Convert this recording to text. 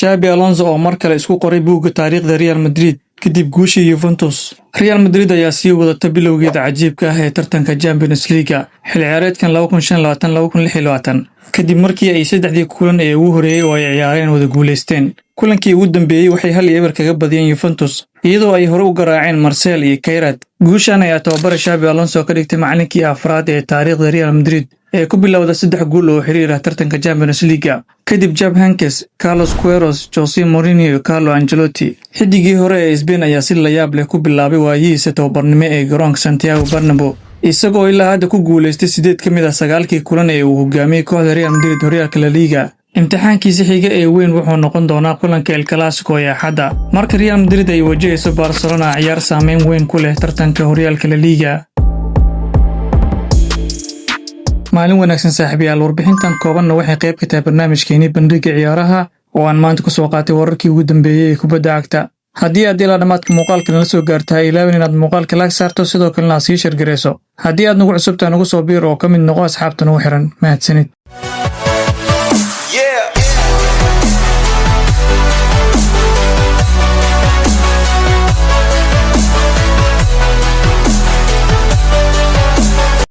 Xabi Alonso oo mar kale isku qoray buugga taariikhda Real Madrid kadib guushii Juventus. Real Madrid ayaa sii wadata bilowgeeda cajiibka ah ee tartanka Champions League xilli ciyaareedkan 2025-2026, kadib markii ay saddexdii kulan ee ugu horeeyay oo ay ciyaareen wada guuleysteen. Kulankii ugu dambeeyey waxay 1-0 kaga badiyeen Juventus, iyadoo ay hore u garaaceen Marseille iyo Kairat. Guushan ayaa tababare Xabi Alonso ka dhigtay macallinkii afraad ee taariikhda Real Madrid ee ku bilowda saddex guul oo xiriir ah tartanka Champions League, kadib Jupp Heynckes, Carlos Queiroz, Jose Mourinho iyo Carlo Ancelotti. Xidigii hore ee Spain ayaa si layaab leh ku bilaabay waayihiisa tababarnimo ee garoonka Santiago Bernabeu, isagoo ilaa hadda ku guuleystay 8 ka mid ah sagaalkii kulan ee uu hogaamiyey kooxda Real Madrid horyaalka La Liga. Imtixaankiisa xiga ee weyn wuxuu noqon doonaa kulanka El Clasico ee Axadda, marka Real Madrid ay wajahayso Barcelona, ciyaar saameyn weyn ku leh tartanka horyaalka La Liga. Maalin wanaagsan, saaxiibayaal. Warbixintan koobanna waxay qayb ka tahay barnaamijkeenii Bandhiga Ciyaaraha oo aan maanta kusoo qaatay wararkii ugu dambeeyey ee kubadda cagta. Haddii aad ilaa dhammaadka muuqaalka nala soo gaartahay, ilaawin inaad muuqaalka like saarto, sidoo kalena aad sii share gareyso. Haddii aad nagu cusubtahay, nagu soo biir oo ka mid noqo asxaabta nagu xiran. Mahadsanid.